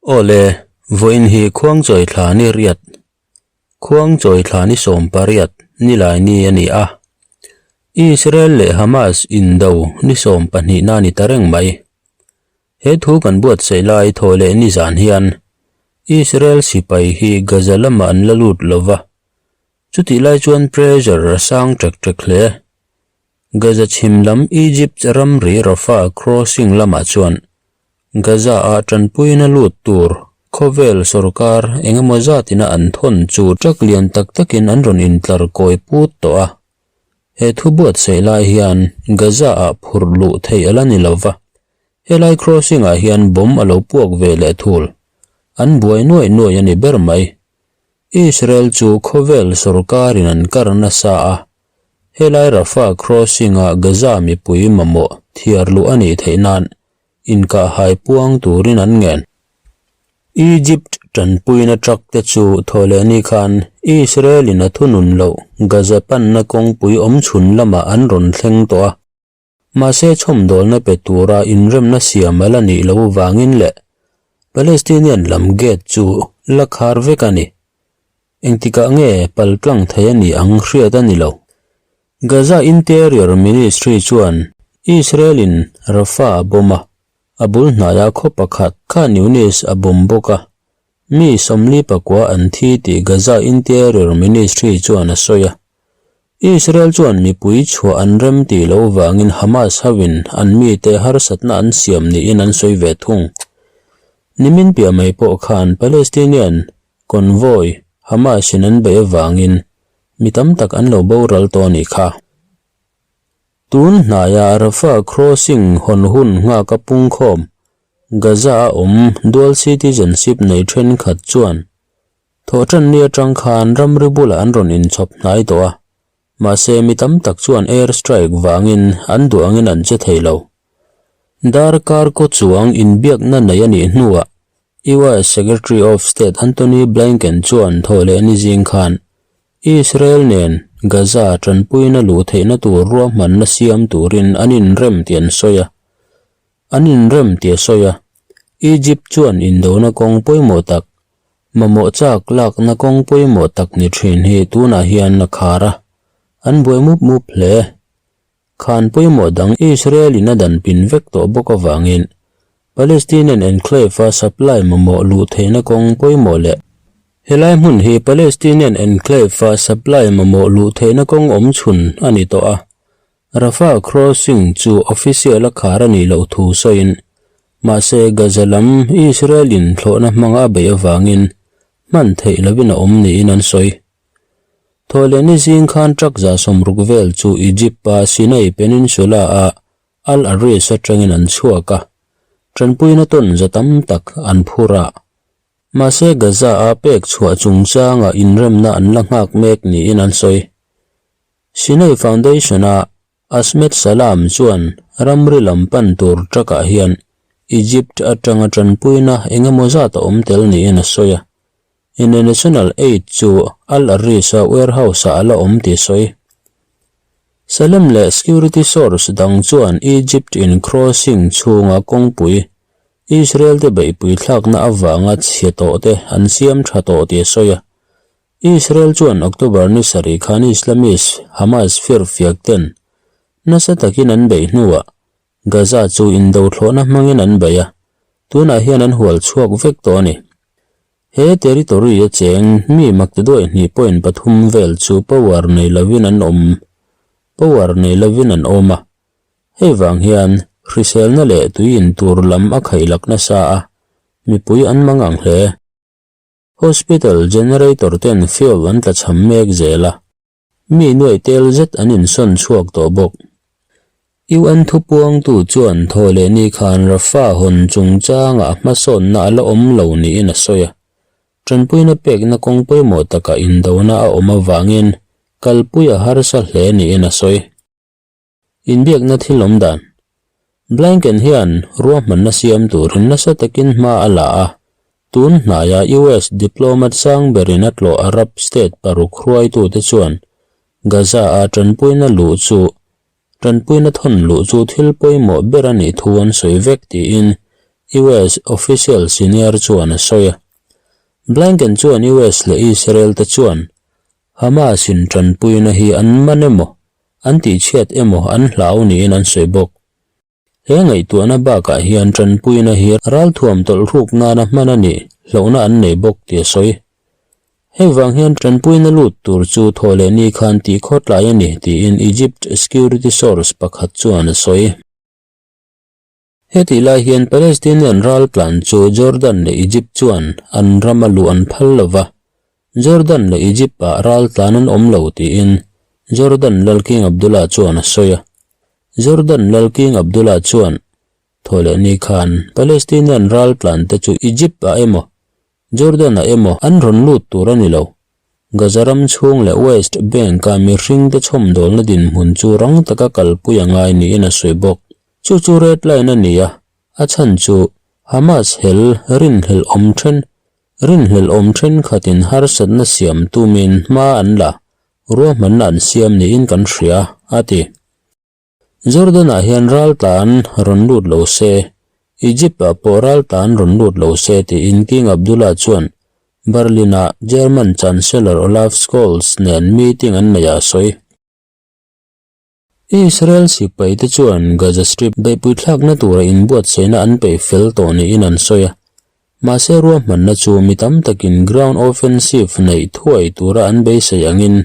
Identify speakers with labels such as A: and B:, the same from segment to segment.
A: Aw le, vawiin hi Khuangchawi thla ni riat, Khuangchawi thla ni 18 nilai ni a ni a. Israel leh Hamas indo ni sawmpahnihna a ni ta reng mai. He thu kan buatsaih lai thaw leh nizan hian Israel sipai hi Gaza lamah an la lut lo va, chutih lai chuan pressure a sang ṭek ṭek hle. Gaza chhim lam Egypt ramri Rafah crossing lamah chuan Gaza-a tanpuina lut tur khawvel sorkar eng emaw zatina an thawn chu truck lian tak takin an rawn intlar kawi put tawh a. He thu buatsaih lai hian Gaza-ah phurh luh theih a la ni lo va, helai crossing-ah hian bomb a lo puak ve leh thul. An buai nuaih nuaih a ni ber mai. Israel chu khawvel sorkarin an kar nasa a, helai Rafah crossing-a Gaza mipui mamawh thiar luh a nih theih nan inkahhai puang turin an ngen. Egypt tanpuina truck te chu thawhlehni khan Israel-in a thunun loh Gaza panna kawngpui awm chhun lamah an rawn thleng tawh a. Mahse chhawmdawlna pe tura inremna siam a la nih loh vangin leh Palestinian lam gate chu la khar vek a ni. Engtikah nge paltlang thei a nih ang hriat a ni lo. Gaza Interior Ministry chuan Israel-in Rafah a bomb a, a bul hnaia khaw pakhat Khan Younis a bomb bawk a, mi 44 an thi tih Gaza Interior Ministry chuan a sawi a. Israel chuan mipui chhuah an rem tih loh vangin Hamas hoin an mite harsatna an siam niin an sawi ve thung. Nimin piah mai pawh khan Palestinian convoy Hamas-in an beih avangin Mi tam tak an lo boral tawh a nih kha. Tun hnaia Rafah crossing hawn hun nghak a pungkhawm Gaza-a awm dual citizenship nei thenkhat chuan thawhtanni atang khan ramri bulah an rawn inchhawp hnai tawh a, mahse mi tam tak chuan air strike vangin an duh angin an che thei lo. Darkar kaw chuang inbiakna nei a nih hnuah US Secretary of State Antony Blinken chuan thawhlehni zing khan Israel nen Gaza tanpuina luh theihna tur ruahmanna siam turin an inrem tih an sawi a. An inrem tih a sawi a. Egypt chuan indona kawng pawimawh tak, mamawh chak lakna kawng pawimawh tak ni thin hi tunah hian a khar a, an buai mup mup hle. Khan pawimawh dang Israel-in a dan pin vek tawh bawk avangin Palestinian enclave-a supply mamawh luh theihna kawng pawimawh leh helai hmun hi Palestinian enclave-a supply mamawh luh theihna kawng awm chhun a ni tawh a. Rafah crossing chu official-a khar a nih loh thu sawiin mahse Gaza lam Israel-in thlawhna hmanga a beih avangin hman theih lovin a awm niin an sawi. Thawhlehni zing khan truck 160 vel chu Egypt-a Sinai Peninsula-a Al Arish atangin an chhuak a, tanpuina tawn za tam tak an phur a. Mahse Gaza-a pek chhuah chungchanga inremna an la nghak mek niin an sawi. Sinai Foundation-a Asmet Salam chuan ramri lam pan tur truck-ah hian Egypt atanga tanpuina eng emaw zat a awm tel niin a sawi a. International Aid chu Al Arish-a warehouse-ah a la awm tih sawi. Salem leh security source dang chuan Egypt in crossing chhunga kawngpui Israel te beihpui thlakna avanga chhia tawh te an siam tha tawh tih a sawi a. Israel chuan October ni sarih khan Islamist Hamas firfiak ten nasa takin an beih hnuah Gaza chu indo thlawhna hmangin an bei a, tunah hian an hual chhuak vek tawh a ni. He territory a cheng mi maktaduai 2.3 vel chu power nei lovin an awm power nei lovin an awm a, hei vang hian hriselna leh tui in tur lam a khaih lak nasa a, mipui an mang ang hle. Hospital generator ten fuel an tlachham mek zel a. Mi nuaih tel zet an insawn chhuak tawh bawk. UN thupuangtu chuan thawhlehni khan Rafah hawn chungchangah hmasawnna a la awm lo niin a sawi a. Tanpuina pekna kawng pawimawh takah indona a awm avangin kalpui a harsa hle niin a sawi. Inbiakna thil awm dan. Blinken hian ruahmanna siam turin nasa takin hma a la a, tun hnaia US diplomat sang berin a tlawh Arab state paruk hruaitute chuan Gaza-a tanpuina luh chu tanpuina thawn luh chu thil pawimawh ber a nih thu an sawi vek tiin US official senior chuan a sawi a. Blinken chuan US leh Israel te chuan Hamas in tanpuina hi an man emaw, an tihchhiat emaw an hlau niin an sawi bawk. He ngaihtuahna bakah hian tanpuina hi ralthuam tawlhruk nana hman a nih hlauhna an nei bawk tih a sawi. Hei vang hian tanpuina lut tur chu thaw leh ni khan tih khawtlai a ni tiin Egypt security source pakhat chuan a sawi. Hetih lai hian Palestinian raltlan chu Jordan leh Egypt chuan an rama luh an phal lo va, Jordan leh Egypt-ah raltlan an awm lo tiin Jordan Lal King Abdullah chuan a sawi a. Jordan Lal King Abdullah chuan thaw leh ni khan Palestinian raltlante chu Egypt-ah emaw Jordan-ah emaw an rawn lut tur a ni lo. Gaza ram chhung leh West Bank-a mihringte chhawmdawlna dinhmun chu rang taka kalpui a ngai niin a sawi bawk. Chu chu red line a ni a, a chhan chu Hamas hel rinhlelh awm then rinhlelh awm thenkhatin harsatna siam tumin hma an la, ruahmanna an siam niin kan hria, a ti. Jordan-ah hian raltlan rawn lut lo se, Egypt-ah pawh raltlan rawn lut lo se tiin King Abdullah chuan Berlin-ah German Chancellor Olaf Scholz nen meeting an neih a sawi. Israel sipaite chuan Gaza Strip beihpui thlakna tura inbuatsaihna an peih fel tawh niin an sawi a, mahse ruahmanna chu mi tam takin ground offensive neih thuai tura an beisei angin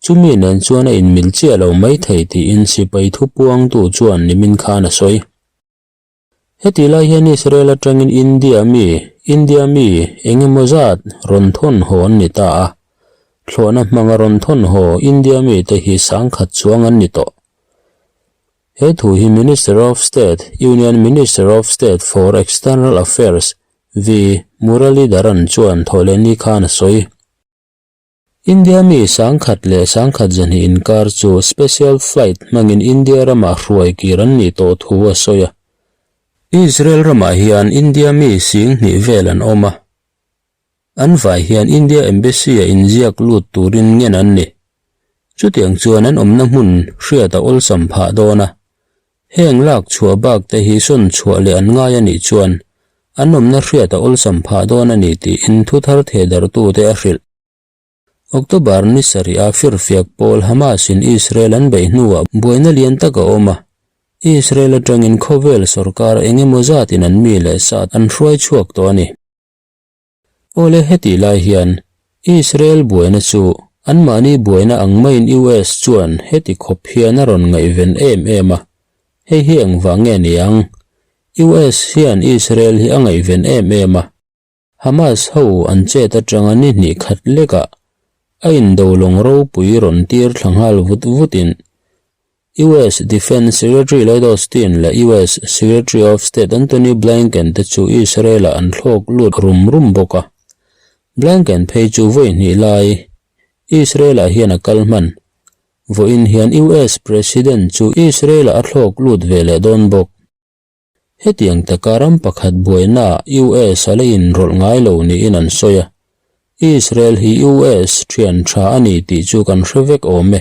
A: Chumi nen chuan a inmil chiah lo mai thei tiin sipai thupuangtu chuan nimin khan a sawi. Heti lai hian Israel atangin India mi India mi eng emaw zat rawn thawn haw an ni ta a, thlawhna hmanga rawn thawn haw India mite hi sangkhat chuang an ni tawh. He thu hi Minister of State, Union Minister of State for External Affairs V Muralidharan chuan thawhlehni khan a sawi. India mi sangkhat leh sangkhat zahnih inkar chu special flight hmangin India ramah hruai kir an nih tawh thu a sawi a. Israel ramah hian India mi sing hnih vel an awm a, an vai hian India Embassy-a inziak lut turin ngen an ni. Chutiang chuan an awmna hmun hriat a awlsam phah dawn a, heng lak chhuah bak te hi sawn chhuah leh an ngai a nih chuan an awmna hriat a awlsam phah dawn a ni tiin thuthar thehdarhtute a hrilh. October ni sarih a firfiak pawl Hamas in Israel an beih hnuah buaina lian tak a awm a, Israel atangin khawvel sorkar eng emaw zatin an mi leh sat an hruai chhuak tawh a ni. Awle hetih lai hian Israel buaina chu anmahni buaina ang maiin US chuan heti khawp hian a rawn ngaihven em em a, hei hi engvang nge ni ang? US hian Israel hi a ngaihven em em a, Hamas ho an chet atanga ni hnih khat lekah a indo lawng ropui rawn tir thla nghal vut vutin US Defence Secretary Lloyd Austin leh US Secretary of State Antony Blinken te chu Israel-ah an thlawk lut rum rum bawk a. Blinken phei chu vawi hnih lai Israel-ah hian a kal hman. Vawiin hian US President chu Israel-ah a thlawk lut ve leh dawn bawk. Hetiang taka ram pakhat buainaah US a la inrawlh ngai lo niin an sawi a, Israel hi US thian tha a ni tih chu kan hre vek awm e.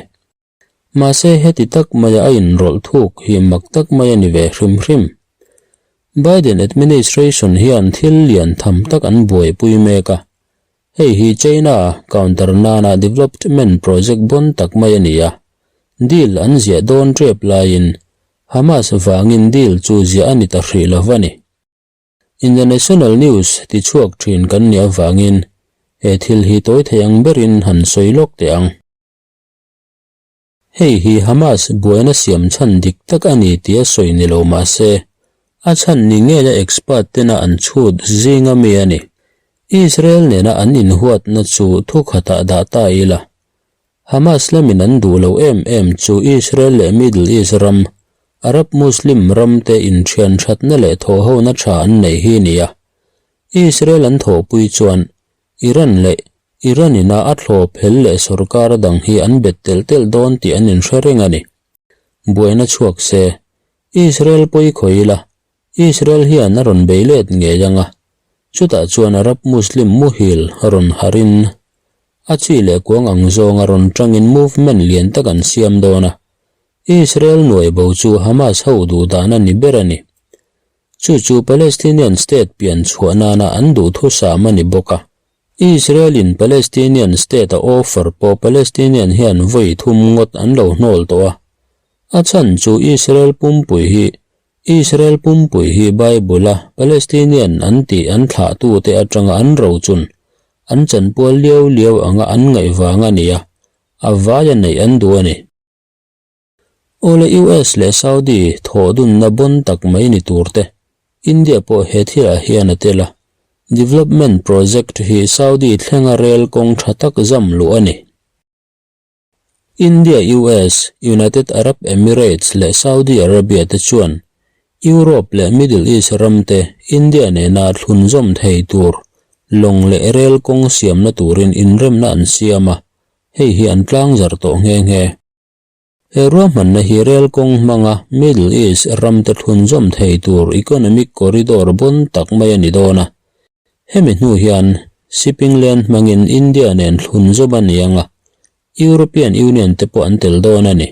A: Mahse heti tak maia a inrawlh thuk hi mak tak mai a ni ve hrim hrim. Biden administration hian thil lian tham tak an buaipui mek a, Hei hi China counter nana development project bon tak mai a ni a, deal an ziah dawn tep laiin Hamas vangin deal chu ziah a ni ta hrih lo va ni. International news ti chhuak thin kan nih avangin he thil hi tawi thei ang berin han sawi lawk teh ang. Hei hi Hamas buaina siam chhan dik tak a ni tih a sawi ni lo mah se, a chhan ni ngeia expert tena an chhut zinga mi a ni. Israel nena an inhuatna chu thu khatah dah ta ila. Hamas lamin an duh lo em em chu Israel leh Middle East ram, Arab Muslim ramte inthian thatna leh thawhhona tha an nei hi ni a. Israel an thawhpui chuan Iran leh Iran ina a thlawp hel leh sorkar dang hi an bet telh telh dawn tih an inhre reng a ni. Buaina chhuak se, Israel pawi khawi ila, Israel hian a rawn bei let ngei ang a, chutah chuan Arab Muslim muhil rawn harhin a chi leh kuang ang zawnga rawn tangin movement lian tak an siam dawn a, Israel nuai bo chu Hamas ho duh dan a ni ber a ni. Chu chu Palestinian state pian chhuah nana an duhthusam a ni bawk a. Israel-in Palestinian state a offer pawh Palestinian hian vawi thum ngawt an lo hnawl tawh a. A chhan chu Israel pumpui hi Israel pumpui hi Bible-a Palestinian an tih an thlahtute atanga an rochun an chanpual liau liau anga an ngaih vang a ni a, a vaia neih an duh a ni. Awle US leh Saudi thawh dunna bon tak mai ni tur te, India pawh he thilah hian a tel a, development project hi Saudi thlenga rel kawng tha tak zam luh a ni. India, US, United Arab Emirates leh Saudi Arabia te chuan Europe leh Middle East ram te India nena thlunzawm thei tur lawng leh rel kawng siamna turin inremna an siam a, hei hi an tlangzar tawh nghe nghe. He ruahmanna hi rel kawng hmanga Middle East ramte thlunzawm thei tur economic corridor bon tak mai a ni dawn a. Hemi hnu hian shipping lane hmangin India nen thlunzawm a ni ang a, European Union te pawh an tel dawn a ni.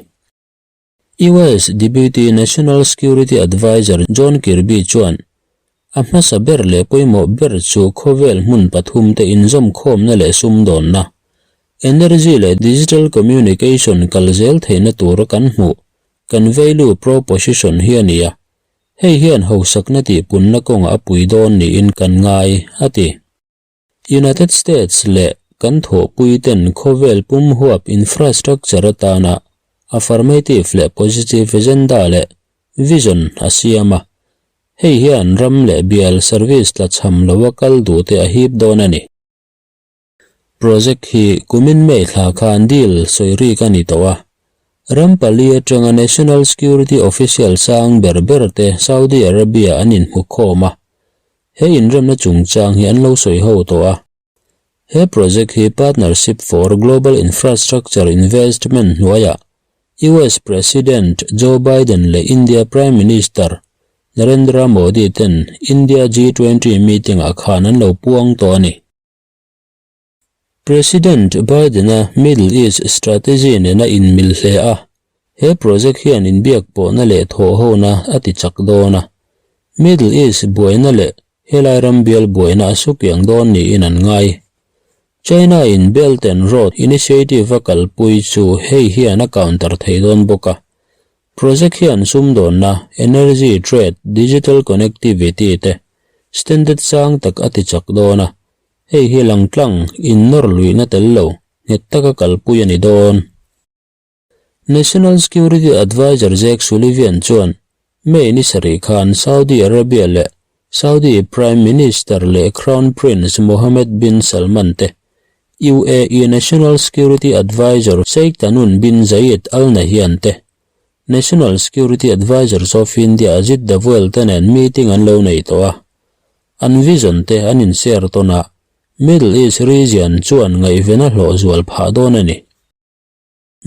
A: US Deputy National Security Adviser John Kirby chuan A hmasa ber leh pawimawh ber chu khawvel hmun pathumte inzawmkhawmna leh sumdawnna, energy leh digital communication kal zel theihna tura kan hmuh, kan value proposition hi a ni a, hei hian hausakna tihpunna kawngah a pui dawn niin kan ngai, a ti. United States leh kan thawhpuiten khawvel pum huap infrastructure atana affirmative leh positive agenda leh vision a siam a, hei hian ram leh bial service tlachham loa kal duhte a hip dawn a ni. Project hi kumin May thla khan deal sawi rik a ni tawh a, ram pali atanga national security official sang ber berte Saudi Arabia an inhmukhawm a, He inremna chungchang hi an lo sawi ho tawh a. He project hi Partnership for Global Infrastructure Investment hnuaiah US President Joe Biden leh India Prime Minister Narendra Modi ten India G20 meeting-ah khan an lo puang tawh a ni. President Biden-a Middle East strategy nena inmil hle a, he project hian inbiak pawhna leh thawhhona a ti chak dawn a, Middle East buaina leh helai ram bial buaina a sukiang dawn niin an ngai. China-in Belt and Road Initiative a kalpui chu hei hian a counter thei dawn bawk a, project hian sumdawnna, energy, trade, digital connectivity te standard sang tak a ti chak dawn a, Hei hi langtlang innawr luihna tel lo nghet taka kalpui a ni dawn. National Security Adviser Jake Sullivan chuan May ni sarih khan Saudi Arabia leh Saudi Prime Minister leh Crown Prince Mohammed bin Salman te, UAE National Security Adviser Sheikh Tahnoun bin Zayed Al Nahyan te, National Security Advisers of India Ajit Doval te nen meeting an lo nei tawh a. An vision te an inshare tawn a, Middle East region chuan ngaihven a hlawh zual phah dawn a ni.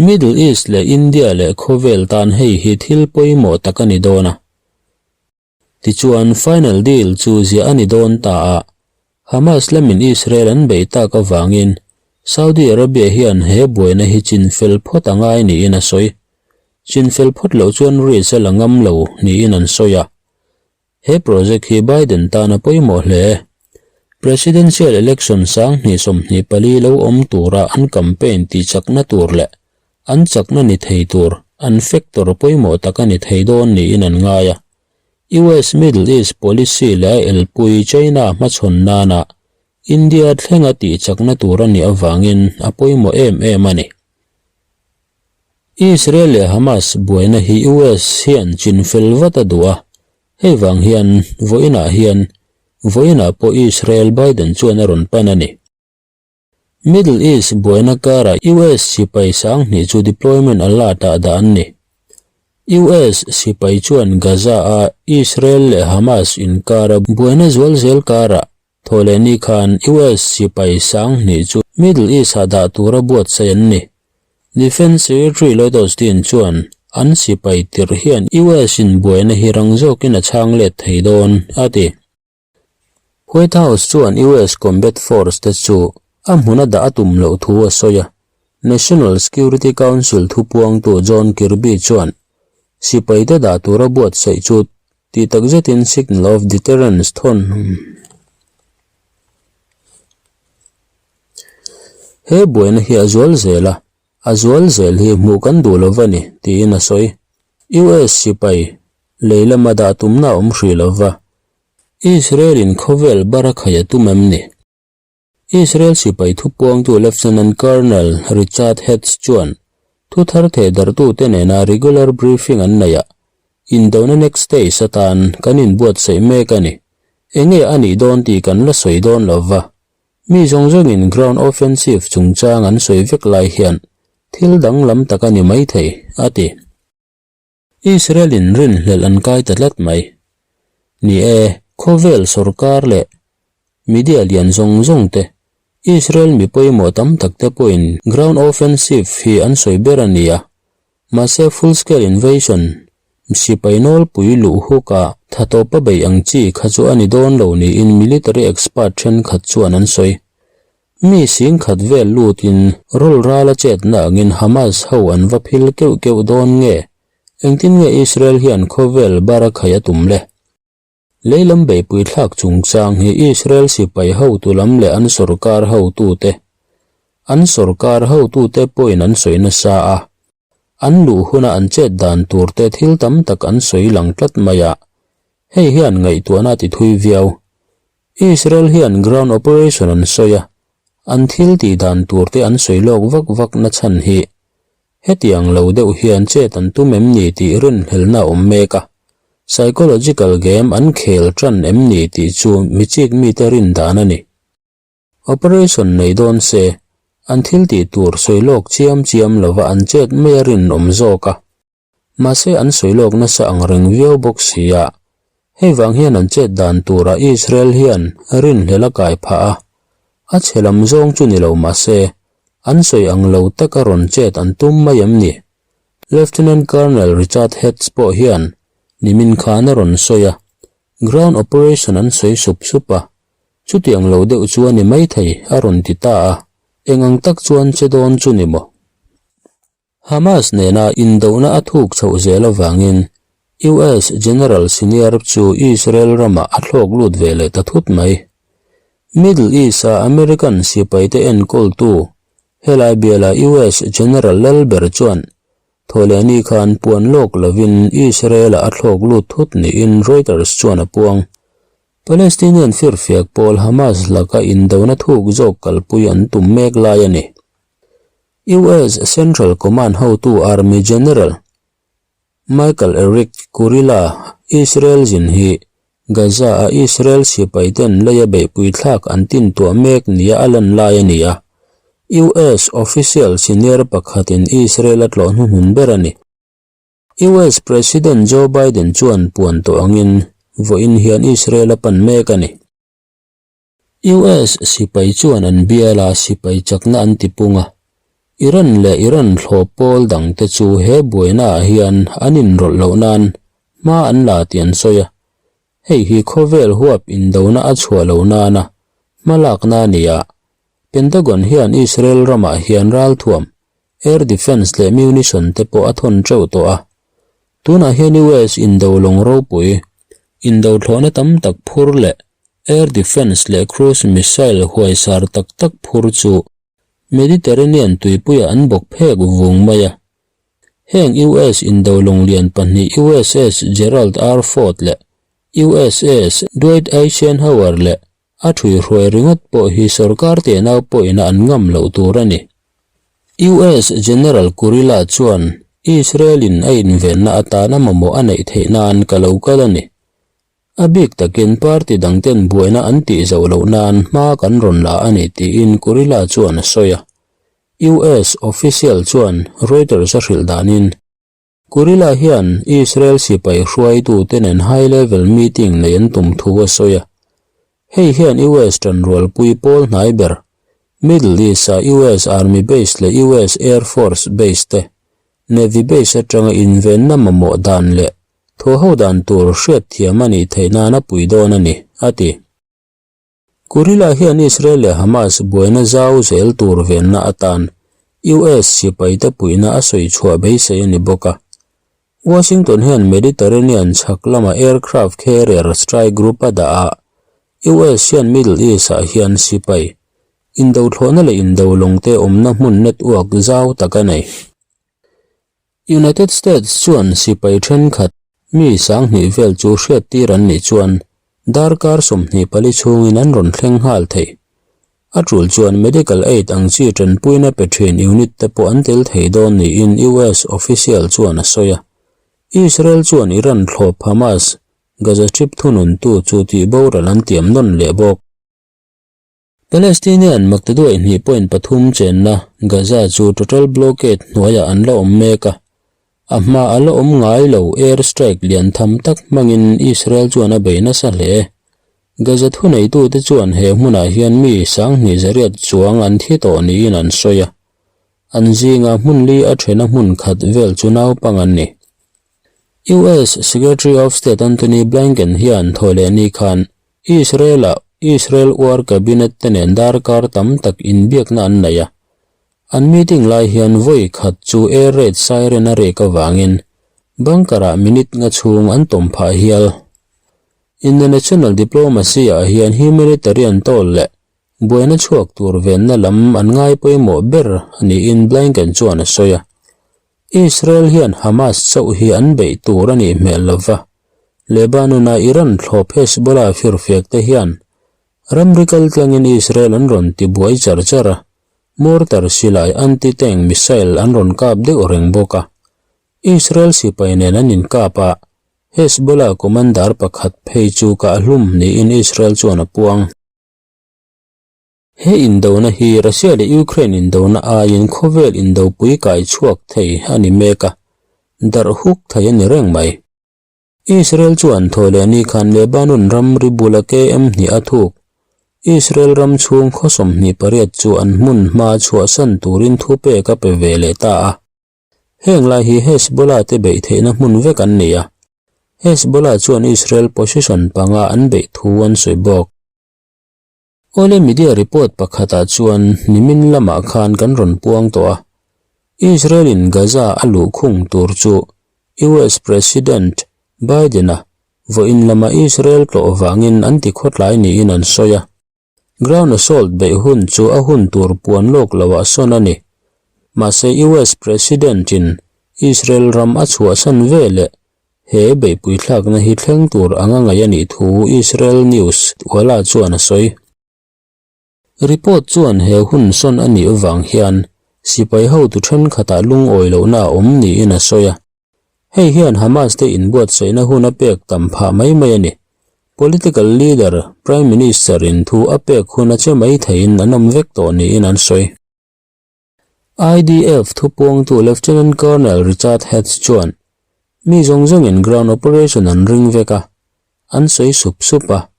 A: Middle East leh India leh khawvel tan hei hi thil pawimawh tak a ni dawn a. Tichuan, final deal chu ziah a ni dawn ta a, Hamas lamin Israel an beih tak avangin Saudi Arabia hian he buaina hi chinfel phawt a ngai niin a sawi. Chinfel phawt loh chuan risk a la ngam lo niin an sawi a. He project hi Biden tan a pawimawh hle. Presidential election 2024 lo awm tura an campaign tihchakna tur leh an chakna ni thei tur an factor pawimawh tak a ni thei dawn niin an ngai a. US Middle East policy leh a elpui China hmachhawn nana India thlenga tihchakna tur a nih avangin a pawimawh em em a ni. Israel leh Hamas buaina hi US hian chinfel vat a duh a, hei vang hian vawiinah hian vawiinah pawh Israel Biden chuan a rawn pan a ni. Middle East buaina karah US sipai 2000 chu deployment alert ah dah an ni. US sipai chuan Gaza-a Israel leh Hamas inkara buaina zual zel karah Thawhlehni khan US sipai 2000 chu Middle East-ah dah tura buatsaih an ni. Defence Secretary Lloyd Austin chuan an sipai tirh hian US-in buaina hi rang zawkin a chhang let thei dawn, a ti. White House chuan US Combat Force te chu a hmuna dah a tum loh thu a sawi a. National Security Council thupuangtu John Kirby chuan sipaite dah tura buatsaih chu. Tih tak zetin signal of deterrence thawn He buaina hi a zual zel a, a zual zel hi hmuh kan duh lo va ni, tiin a sawi. US sipai lei lama dah tumna a awm hrih lo va, Israel-in khawvel bar a khai a tum em ni? Israel sipai thupuangtu Lieutenant Colonel Richard Hetz chuan thu thar theh darhtute nena regular briefing an neih ah indona next stage atan kan inbuatsaih mek a ni. Enge a nih dawn tih kan la sawi dawn lo va, mi zawng zawngin ground offensive chungchang an sawi vek lai hian thil danglam tak a ni maithei, a ti. Israel in rinhlelh an kai ta tlat mai. Ni e, khawvel sorkar leh media lian zawng zawng te, Israel mi pawimawh tam tak te pawhin ground offensive hi an sawi ber a ni a, mahse full scale invasion, sipai nawlpui luh huk a tha tawpa beih ang chi kha chu a ni dawn lo niin military expert thenkhat chuan an sawi. Mi singkhat vel lutin rawl rala chetna angin Hamas ho an va phil keuh keuh dawn nge? Engtin nge Israel hian khawvel bar a khai a tum le? Leilam beihpui thlak chungchang hi Israel sipai hotu lam leh an sorkar hotute an sorkar hotute pawhin an sawi nasa a, an luh huna an chet dan turte thil tam tak an sawi lang tlat mai a, hei hian ngaihtuahna a ti thui viau. Israel hian ground operation an sawi a, an thil tih dan tur te an sawi lawk vak vak na chhan hi hetiang lo deuh hian chet an tum em ni tih rinhlelna a awm mek a, psychological game an khel tan em ni tih chu mi chik mite rin dan a ni. Operation nei dawn se, an thil tih tur sawi lawk chiam chiam lova an chet mai a rinawm zawk a. Mahse an sawi lawk nasa ang reng viau bawk si a, hei vang hian an chet dan turah Israel hian rinhlel a kai phah a, a chhe lam zawng chu ni lo mahse an sawi ang lo taka rawn chet an tum mai em ni? Lieutenant Colonel Richard Hetz pawh hian nimin khan a rawn sawi a, ground operation an sawi sup sup a, chutiang lo deuh chu a ni maithei a rawn ti ta a, eng ang tak chuan che dawn chu ni maw? Hamas nena indona a thuk chhoh zel avangin US General Senior chu Israel ramah a thlawk lut ve leh ta thut mai. Middle East-a American sipaite enkawltu helai biala US General lalber chuan Thawhlehni khan puan lawk lovin Israel-ah a thlawk lut thut niin Reuters chuan a puang. Palestinian firfiak pawl Hamas laka indona thuk zawk kalpui an tum mek lai a ni. US Central Command hotu Army General Michael Erik Kurilla Israel zin hi Gaza-a Israel sipaiten leia beihpui thlak an tintuah mek nia a lan lai a ni a, US official senior pakhatin Israel a tlawh hnuhnun ber a ni. US President Joe Biden chuan puan tawh angin vawiin hian Israel a pan mek a ni. US sipai chuan an biala sipai chakna an tipung a, Iran leh Iran thlawp pawl dangte chu he buainaah hian an inrawlh loh nan hma an la tih an sawi a, hei hi khawvel huap indona a chhuah loh nana hmalakna a ni a, Pentagon hian Israel ramah hian ralthuam, air defence leh munition te pawh a thawn teuh tawh a, tunah hian US indo lawng ropui, indo thlawhna tam tak phur leh Air defence leh cruise missile huaisar tak tak phur chu Mediterranean tuipuiah an bawk phek vung mai a. Heng US indolawng lian pahnih USS Gerald R. Ford leh USS Dwight Eisenhower leh a ṭhuihruai ringawt pawh hi sorkar tenau pawhin an ngam loh tur a ni. US General Kurilla chuan Israel-in a invenna atana mamawh a neih theih nan ka lo kal a ni. A bik takin party dangten buaina an tih zoh loh nan hma kan rawn la a ni tiin Kurilla chuan a sawi a. US official chuan Reuters a hrilh danin, Kurilla hian Israel sipai hruaitute nen high level meeting nei an tum thu a sawi a. Hei hian US tanrualpui pawl hnai ber, Middle East-a US Army base leh US Air Force base te, Navy base atanga invenna mamawh dan leh Thawhho dan tur hriatthiam a nih theih nan a pui dawn a ni, a ti. Kurila hian Israel leh Hamas buaina zau zel tur venna atan US sipaite puihna a sawi chhuah beisei a ni bawk a. Washington hian Mediterranean chhak lama aircraft carrier strike group a dah a, US hian Middle East-ah hian sipai indothlawhna leh indolawngte awmna hmun network zau tak a nei. United States chuan sipai thenkhat mi 2000 vel chu hriattir an nih chuan darkar 24 chhungin an rawn thleng nghal thei. A tul chuan medical aid ang chi tanpuina pe thin unit te pawh an tel thei dawn niin US official chuan a sawi a. Israel chuan Iran thlawp Hamas, Gaza Strip thununtu chu tihboral an tiam nawn leh bawk. Palestinian maktaduai hnih point pathum chenna Gaza chu total blockade hnuaiah an la awm mek a, a hma a la awm ngai lo air strike lian tham tak hmangin Israel chuan a bei nasa hle. Gaza thuneitute chuan he hmunah hian mi 2000 zariat chuang an thi tawh niin an sawi a, an zinga hmun li a thena hmun khat vel chu naupang an ni. US Secretary of State Antony Blinken hian thawhleh ni khan Israel-ah Israel War Cabinet te nen darkar tam tak inbiakna an nei a. An meeting lai hian vawi khat chu air raid siren a rek avangin bunker-ah minute nga chhung an tawm phah hial. International diplomacy-ah hian humanitarian toll leh buaina chhuak tur venna lam an ngai pawimawh ber niin Blinken chuan a sawi a. Israel hian Hamas chauh hi an beih tur a nih hmel lo va, Lebanon-a Iran thlawp Hezbollah firfiak te hian ramri kaltlangin Israel an rawn ti buai char char a, mortar silai anti-tank missile an rawn kap deuh reng bawk a. Israel sipai nen an inkap a, Hezbollah commander pakhat phei chu kahhlum niin Israel chuan a puang. He indona hi Russia leh Ukraine indona aiin khawvel indopui kai chhuak thei a ni mek a, darh huk thei a ni reng mai. Israel chuan thaw leh ni khan Lebanon ramri bula KM hnih a thuk. Israel ram chhung khaw 28 chu an hmun hma chhuahsan turin thupek a pe ve leh ta a. Heng lai hi Hezbollah te beih theihna hmun vek an ni a. Hezbollah chuan Israel position panga an beih thu an sawi bawk. Awle media report pakhatah chuan nimin lamah khan kan rawn puang tawh a, Israel-in Gaza a luh khung tur chu US President Biden-a vawiin lama Israel tlawh vangin an ti khawtlai niin an sawi a. Ground assault beih hun chu a hun tur puan lawk loah sawn a ni. Mahse US President-in Israel ram a chhuahsan veleh He beihpui thlakna hi thleng tur anga ngaih a nih thu Israel News Walla chuan a sawi. Report chuan he hun sawn a nih avang hian sipai hotu thenkhatah lungawi lohna a awm niin a sawi a. Hei hian Hamas te inbuatsaihna hun a pek tam phah mai mai a ni. Political leader, Prime Minister in thu a pek hun a che mai theiin an awm vek tawh niin an sawi. IDF thupuangtu Lieutenant Colonel Richard Hetz chuan, Mi zawng zawngin ground operation an ring vek a, an sawi sup sup a.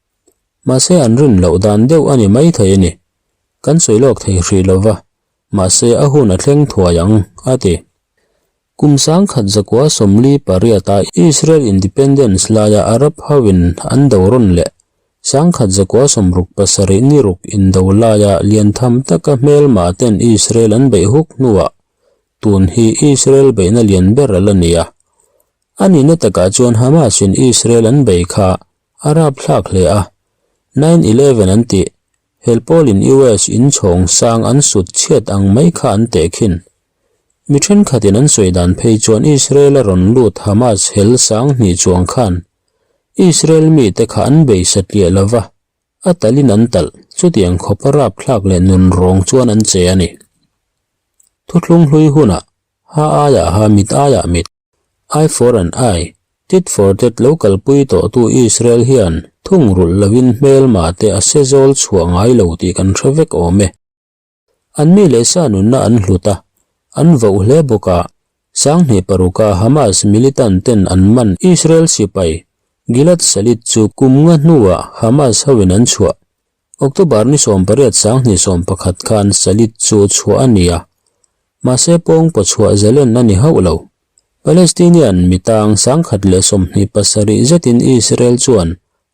A: Mahse an rin loh dan deuh a ni maithei a ni. Kan sawi lawk thei hrih lo va, mahse a hun a thleng thuai ang, a ti. Kum 1948 a Israel Independence laia Arab hoin an do rawn leh 1967 ni ruk indo laia lian tham taka hmelma ten Israel an beih huk hnuah tun hi Israel beihna lian ber a la ni a. A nihna takah chuan Hamas in Israel an bei kha a rapthlak hle a, nine eleven an tih Hel pawlin US in chhawng sang an sut chhiat ang mai kha an teh khin. Mi thenkhatin an sawi dan phei chuan Israel a rawn lut Hamas hel 2000 chuang khan Israel mite kha an bei satliah lo va, a talin an talh, chutiang khawp a rapthlak leh nun rawng chuan an che a ni. Thuthlung hlui hunah, ha aiah ha mit aiah mit. Eye for an eye, tit for tat lo kalpui tawhtu Israel hian thungrulh lovin hmelma te a se zawl chhuah ngai lo tih kan hre vek awm e. An mi leh sa nunna an hlut a, an voh hle bawk a, 2006 a Hamas militant ten an man Israel sipai Gilad Shalit chu kum nga hnuah Hamas hoin an chhuah. October ni 18 2011 khan Shalit chu chhuah a ni a, mahse pawng paw chhuah zalen a ni hauh lo. Palestinian mi tang 127 zetin Israel chuan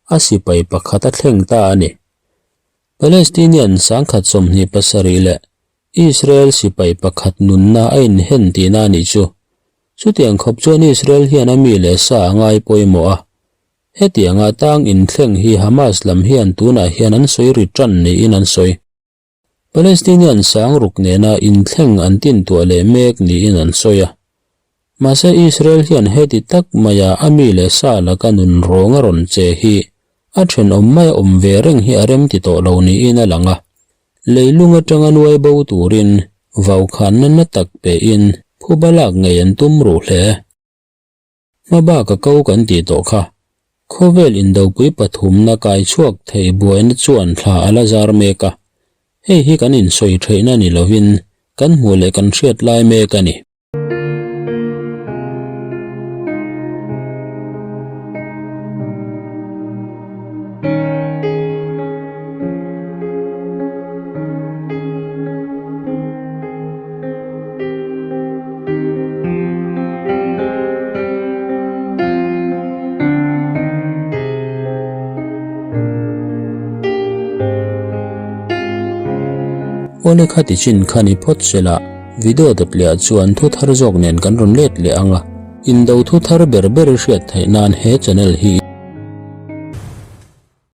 A: a sipai pakhat a thleng ta a ni. Palestinian 127 leh Israel sipai pakhat nunna a inhen tihna a nih chu. Chutiang khawp chuan Israel hian a mi leh sa a ngai pawimawh a. Hetianga tang inthleng hi Hamas lam hian tunah hian an sawi ri tan niin an sawi. Palestinian sang ruk nena inthleng an tintuah leh mek niin an sawi a. Mahse Israel hian heti tak maia a mi leh sa laka nun rawng a rawn che hi a thenawm maia awm ve reng hi a rem ti tawh lo niin a lang a. Leilung atanga nuai bo turin vaukhanna na tak pein phuba lak ngei an tum ruh hle. Hmabak a ko kan tih tawh kha. Khawvel indopui pathumna kai chhuak thei buaina chuan thla a la zar mek a. Hei hi kan insawi theihna ni lovin kan hmuh leh kan hriat lai mek a ni. Awle kha ti chin kha ni phawt se la, video dawt leh ah chuan thu thar zawk nen kan rawn let leh ang a, indo thu thar ber ber i hriat theih nan he channel hi.